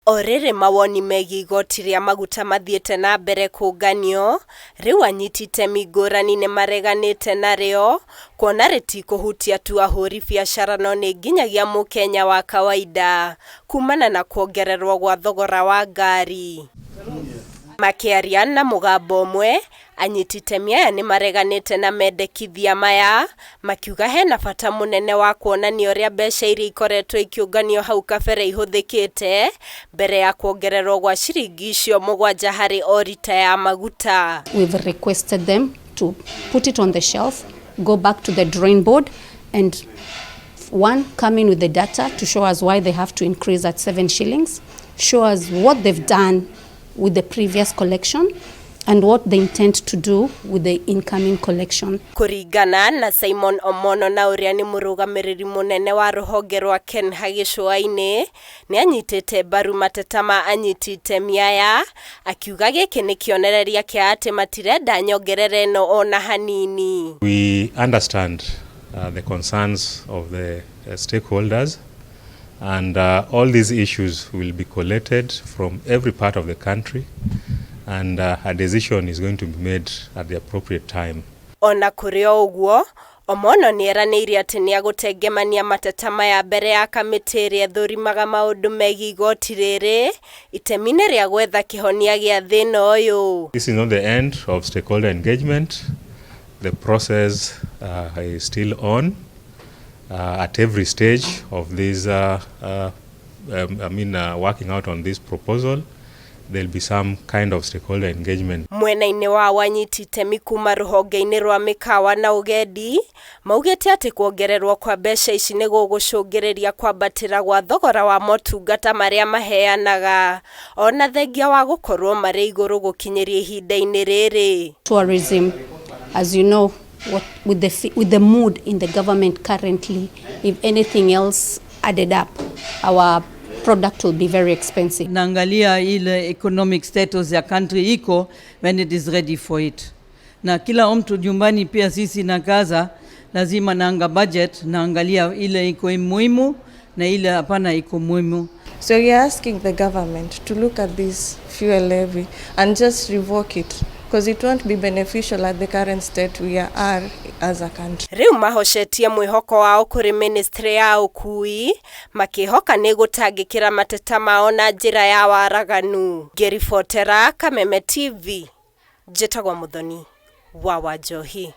O rĩrĩ mawoni megiĩ igoti rĩa maguta mathiĩte na mbere kũnganio, rĩu anyiti itemi ngũrani nĩ mareganĩte narĩo, kuona rĩtikũhutia tu ahũri biacara no nĩ nginyagia mũkenya wa kawaida kumana na kuongererwo gwa thogora wa ngari. Makĩaria na mũgambo ũmwe, anyiti itemi aya nĩ mareganĩte na mendekithia maya, makiuga hena bata mũnene wa kuonania ũrĩa mbeca iria ikoretwo ikĩũnganio hau kabere ihũthĩkĩte mbere ya kuongererwo gwa ciringi icio 7 harĩ o rita ya maguta. We've requested them to put it on the shelf, go back to the drawing board and, one, come in with the data to show us why they have to increase at 7 shillings, show us what they've done with the previous collection and what they intend to do with the incoming collection. Kũringana na Simon Omono, na ũrĩa nĩ mũrũgamĩrĩri mũnene wa rũhonge rwa KeNHA gĩcũa-inĩ, nĩ anyitĩte mbaru mateta ma anyiti itemi aya, akiuga gĩkĩ nĩ kĩonereria kĩa atĩ matirenda nyongerera ĩno ona hanini. We understand the concerns of the stakeholders, and all these issues will be collated from every part of the country, and a decision is going to be made at the appropriate time. Ona kũrĩ o ũguo, Omono nĩ eranĩire atĩ nĩ agũtengemania mateta maya mbere ya kamĩtĩ ĩrĩa ĩthũrimaga maũndũ megiĩ igoti rĩrĩ itemi-inĩ rĩa gwetha kĩhonia gĩa thĩna ũyũ. This is not the end of stakeholder engagement. The process is still on at every stage of this, I mean, working out on this proposal. There'll be some kind of stakeholder engagement. Mwena-inĩ wa anyiti itemi kuma rũhonge-inĩ rwa mĩkawa na ũgendi, maugĩte atĩ kuongererwo kwa mbeca ici nĩ gũgũcũngĩrĩria kwambatĩra gwa thogora wa motungata marĩa maheanaga, ona thengia wa gũkorwo marĩ igũrũ gũkinyĩria ihinda-inĩ rĩrĩ. Tourism, as you know, with the mood in the government currently, if anything else added up, our product will be very expensive. Naangalia ile economic status ya country iko when it is ready for it, na kila mtu nyumbani pia sisi na kaza lazima naanga budget, naangalia ile iko muhimu na ile hapana iko muhimu. So we are asking the government to look at this fuel levy and just revoke it, because it won't be beneficial at the current state we are as a country. Rĩu mahocetie mwĩhoko wao kũrĩ ministry ya ũkui, makĩhoka nĩ gũtangĩkĩra mateta mao na njĩra ya waraganu. Ngĩribotera Kameme TV, njĩtagwo Mũthoni wa Wanjohi.